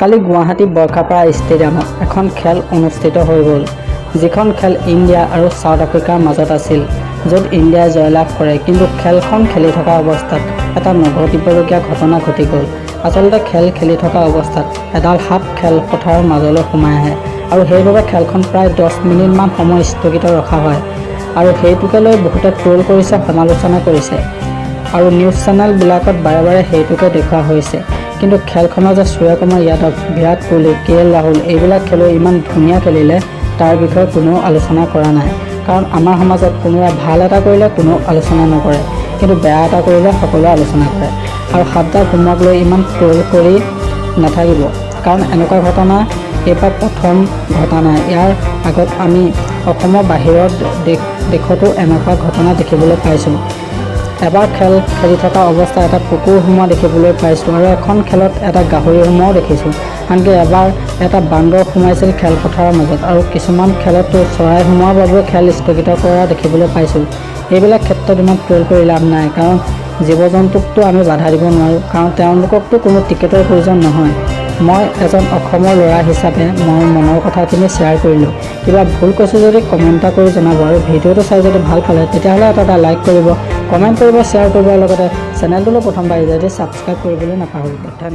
কালি গুৱাহাটী বৰ্ষাপাৰা ষ্টেডিয়ামত এখন খেল অনুষ্ঠিত হৈ গ'ল, যিখন খেল ইণ্ডিয়া আৰু ছাউথ আফ্ৰিকাৰ মাজত আছিল, য'ত ইণ্ডিয়াই জয়লাভ কৰে। কিন্তু খেলখন খেলি থকা অৱস্থাত এটা নঘটিবলগীয়া ঘটনা ঘটি গ'ল। আচলতে খেল খেলি থকা অৱস্থাত এডাল সাপ খেলপথাৰৰ মাজলৈ সোমাই আহে আৰু সেইবাবে খেলখন প্ৰায় 10 মিনিটমান সময় স্থগিত ৰখা হয় আৰু সেইটোকে লৈ বহুতে ট্ৰল কৰিছে, সমালোচনা কৰিছে আৰু নিউজ চেনেলবিলাকত বাৰে বাৰে সেইটোকে দেখুওৱা হৈছে। কিন্তু খেলখনত যে সূৰ্যকুমাৰ যাদৱ, বিৰাট কোহলি, কে এল ৰাহুল, এইবিলাক খেলুৱৈ ইমান ধুনীয়া খেলিলে, তাৰ বিষয়ে কোনেও আলোচনা কৰা নাই। কাৰণ আমাৰ সমাজত কোনোবাই ভাল এটা কৰিলে কোনেও আলোচনা নকৰে, কিন্তু বেয়া এটা কৰিলে সকলোৱে আলোচনা কৰে। আৰু সাপডাল সোমোৱাক লৈ ইমান ট্ৰল কৰি নাথাকিব, কাৰণ এনেকুৱা ঘটনা এইবাৰ প্ৰথম ঘটা নাই। ইয়াৰ আগত আমি অসমৰ বাহিৰত দেশতো এনেকুৱা ঘটনা দেখিবলৈ পাইছোঁ। এবাৰ খেল খেলি থকা অৱস্থাত এটা কুকুৰ সোমোৱা দেখিবলৈ পাইছোঁ আৰু এখন খেলত এটা গাহৰি সোমোৱাও দেখিছোঁ। আনকি এবাৰ এটা বান্দৰ সোমাইছিল খেলপথাৰৰ মাজত আৰু কিছুমান খেলততো চৰাই সোমোৱাৰ বাবেও খেল স্থগিত কৰা দেখিবলৈ পাইছোঁ। এইবিলাক ক্ষেত্ৰত ইমান ট্ৰল কৰি লাভ নাই, কাৰণ জীৱ জন্তুকতো আমি বাধা দিব নোৱাৰোঁ, কাৰণ তেওঁলোককতো কোনো টিকেটৰ প্ৰয়োজন নহয়। মই এজন অসমৰ ল'ৰা হিচাপে মই মনৰ কথাখিনি শ্বেয়াৰ কৰিলোঁ। কিবা ভুল কৈছোঁ যদি কমেণ্ট এটা কৰি জনাব আৰু ভিডিঅ'টো চাই যদি ভাল পালে, তেতিয়াহ'লে এটা এটা লাইক কৰিব, কমেণ্ট কৰিব, শ্বেয়াৰ কৰিব আৰু লগতে চেনেলটোলৈ প্ৰথমবাৰ যদি ছাবস্ক্ৰাইব কৰিবলৈ নাপাহৰিব। ধন্যবাদ।